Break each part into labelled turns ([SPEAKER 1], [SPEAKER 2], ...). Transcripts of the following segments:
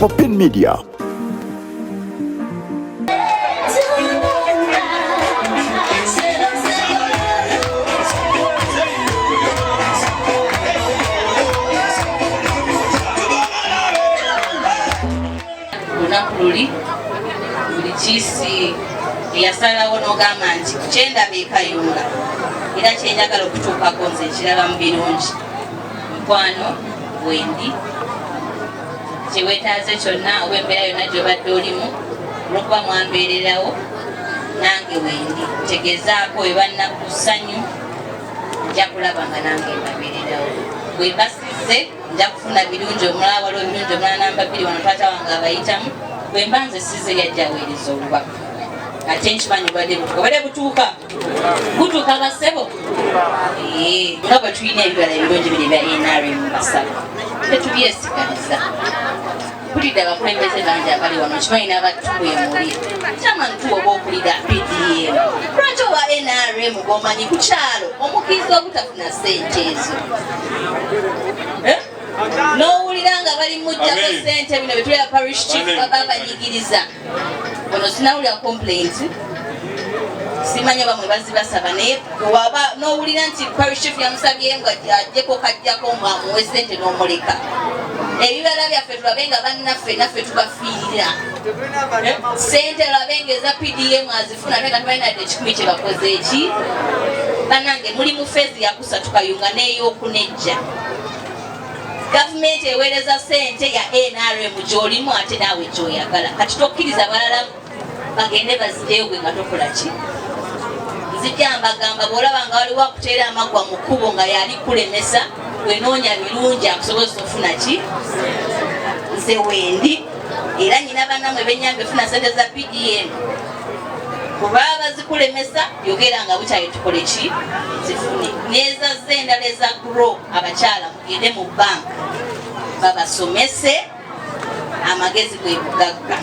[SPEAKER 1] Popin Media.
[SPEAKER 2] Lunaku luli buli kiisi eyasalawo n'ogamba nti kyendaba ekayunga era kyenjagala okutuukako nze ekiraba mu birungi mukwano wendi kyewetaaze kyonna oba embeera yonna gyobadde olimu olwokuba mwambeererawo nange wendi ntegezaako webannaku ssanyu nja kulaba nga nange mbabeererawo bwembasize nja kufuna birungi omulala waliwo ebirungi omulala namba bbiri wano taata wange abayitamu bwe mba nze size yajja aweereza obubaka ate nkimanyi obadde butuuka obadde butuuka butuuka basebo nga bwe tulina ebibala ebirungi biri ebya nrm basaba tetubyesigaliza mpulidde abakulembeze bangi abali wano kimanyi n'abattu emuli kyama ntu oba okulira pdm lwaki owa nrm gwomanyi ku kyalo omukkiriza obutafuna sente ezo eh? n'owulira nga bali mujjako sente bino betulaba parish chief babanyigiriza ono sinawulira complaint simanyi oba mwe bazibasaba naye waba nowulira nti parish chief yamusabye nga ajjeko kajjako mbu amuwe sente n'omuleka ebibala byaffe tulabe nga bannaffe naffe tubafiirira sente olabe nga eza pdm azifuna ate nga tubalina dde ekikumi kyebakoze eki banange muli mu feezi yakusatu kayunga n'eyokunejja Gavumenti eweereza ssente ya nrm gy'olimu ate naawe gy'oyagala. Kati tokkiriza balala bagende bazijeyo gwe nga tokola ki? Nzija mbagamba bw'olaba nga waliwo akuteera amaggwa mu kkubo nga yali kulemesa gwe noonya birungi akusobozesa ofuna ki? Nze wendi era nyina banamwe benyambe funa sente za PDM kuba bazikulemesa yogera nga bukyayi tukole ki zifune nezazze endala eza grow abakyala mugende mu bank babasomese amagezi gwe bugagga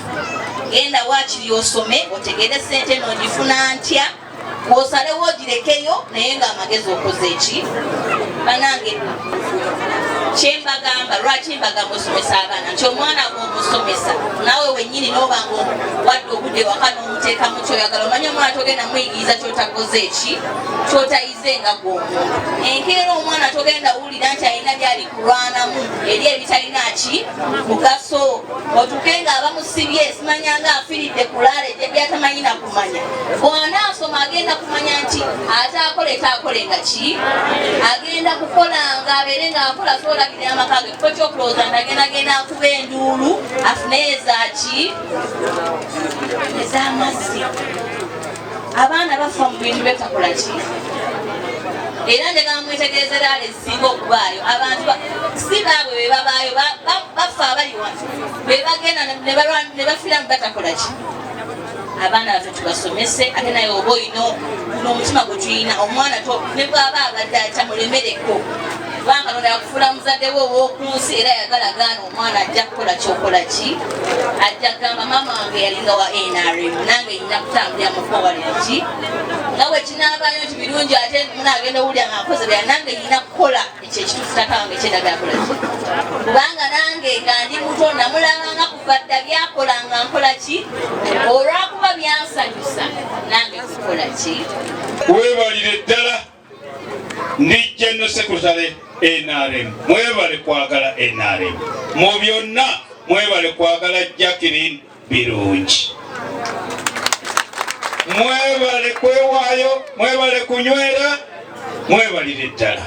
[SPEAKER 2] genda wakiri osome otegere sente nogifuna ntya osalewo ogirekeyo naye nga amagezi okoze eki banange kyembagamba lwaki mbagamba osomesa abaana nti omwana gwomusomesa naawe wenyini noba nga wadde obudde waka nomuteekamu kyoyagala omanye omwana togenda muyigiriza kyotakoze eki kyotayi ze nga gwe omuntu enkeera omwana togenda wulira nti alina byali kulwanamu eri ebitalina ki mugaso otuke nga abamusibye simanya nga afiridde kulaala egye byatamanyi nakumanya bwanaasoma agenda kumanya nti ate akole taakole nga ki agenda kukola nga abeere nga akola soolabirira amaka ge kufo kyokulowooza nti agenda genda akuba enduulu afune ezaki ez'amazzi abaana bafa mu bintu betakola ki era njagala mwetegereze laala ezisinga okubaayo abantu si baabwe be babaayo bafa abali wano be bagenda ne bafiira mu batakola ki abaana baffe tubasomese ate naye oba olina guno omutima gwe tulina omwana ne bwaba abadde atya mulemereko kubanga katonda yakufuula muzadde we ow'oku nsi era yagala gaana omwana ajja kukola kyokola ki ajja kugamba maama wange yalinga wa nrm nange nyina kutambulira mukowa lirki nga bwekinaabayo nti birungi ate munagenda owulira nga nkoze bya nange nyina kukola ekyo ekituufu tata wange kyendabyakola ki kubanga nange nga ndi muto namulabanga kuva dda byakola nga nkola ki olwakuba byansanyusa nange kukola ki
[SPEAKER 3] webalire ddala Ndi General Secretary NRM. Mwebale kwagala NRM. Mu byonna mwebale kwagala Jacqueline Birungi. Mwebale kwewaayo, mwebale kunywera, mwebalire ddala.